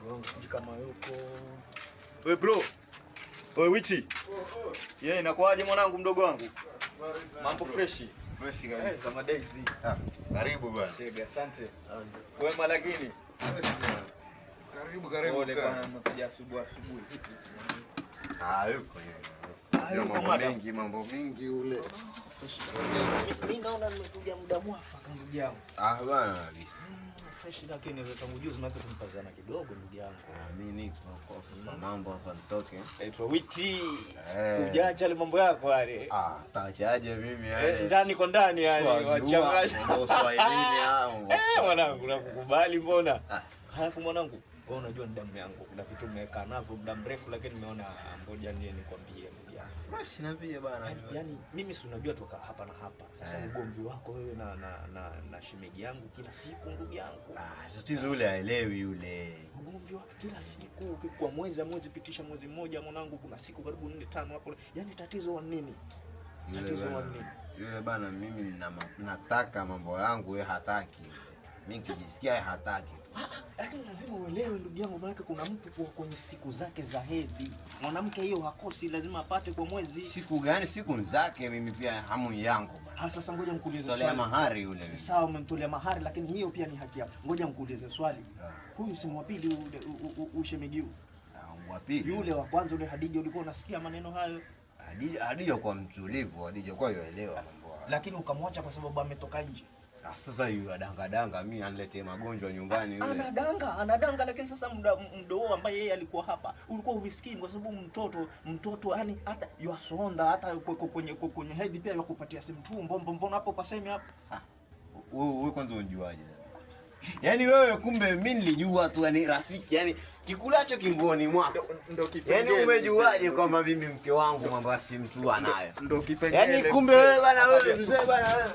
Mdogo wangu sijui kama yuko. We bro. We Wichi. Yeye inakuaje mwanangu mdogo wangu? Mambo fresh. Fresh Eh, kabisa. za madays. Ah, karibu bwana. Shega, asante. Kwema lakini. Karibu karibu. Pole Kaka. bwana, mmekuja asubuhi asubuhi. Vipi? Ah, yuko yeye. Ah, Ndio yuko mambo madam. mengi, mambo mengi ule. Mimi naona nimekuja muda mwafaka ndugu yangu. Ah, bwana kabisa. Fresh lakini tangu juzi maana tumpazana kidogo ndugu yangu. Ah, mimi niko kwa sasa mambo hapa nitoke. Naitwa Witi. Eh. Ujaacha ile mambo yako yale. Ah, tachaje mimi Eh, yani. ndani kwa ndani yani wachanganya. Ndio Swahilini hao. Eh, mwanangu nakukubali mbona? Ah. Halafu mwanangu, wewe unajua ni damu yangu. Kuna vitu nimekaa navyo muda mrefu lakini nimeona ngoja niye nikwambie ndugu yangu. Fresh niambie bana. Yaani mimi si unajua toka hapa na hapa. Sasa ugomvi wako wewe na shemeji yangu kila siku ndugu yangu. Ah, tatizo yule haelewi yule. Ugomvi wake kila siku kwa mwezi mwezi pitisha mwezi mmoja mwanangu, kuna siku karibu nne tano hapo. Yaani tatizo wa nini? Yule Tatizo wa bana- nini? Yule bana mimi nataka mambo yangu yeye hataki. Mimi nikijisikia yeye hataki. Ah, lakini lazima uelewe ndugu yangu, maanake kuna mtu kwa kwenye siku zake za hedhi, mwanamke hiyo hakosi, lazima apate kwa mwezi. Siku gani? Siku zake mimi pia hamu yangu bana. Ha, sasa ngoja nikuulize Tolea swali. mahari yule mimi. Sawa, umemtolea mahari, lakini hiyo pia ni haki yako. Ngoja nikuulize swali. Ah. Huyu si wa pili ushemeji huyu? Ah, wa pili. Yule wa kwanza yule Hadija, ulikuwa unasikia maneno hayo, Hadija kwa mtulivu, Hadija kwa yoelewa mambo hayo. lakini ukamwacha kwa sababu ametoka nje. Ah, sasa yu adanga danga mimi aniletee magonjwa nyumbani yule. Anadanga, anadanga, lakini sasa muda huo ambaye yeye alikuwa hapa ulikuwa uvisikii, kwa sababu mtoto yani hata yuasonda hata kwenye hedhi pia yakupatia simu tu mbombo, mbona hapo pasemi hapo? Ah, wewe kwanza unjuaje? Yaani wewe kumbe mimi nilijua tu yani rafiki, yani kikulacho kinguoni mwako. Ndio Yaani umejuaje kwamba mimi mke wangu mambo ya simu tu anayo? Ndio kipengele. Yaani kumbe wewe bana wewe mzee bana wewe.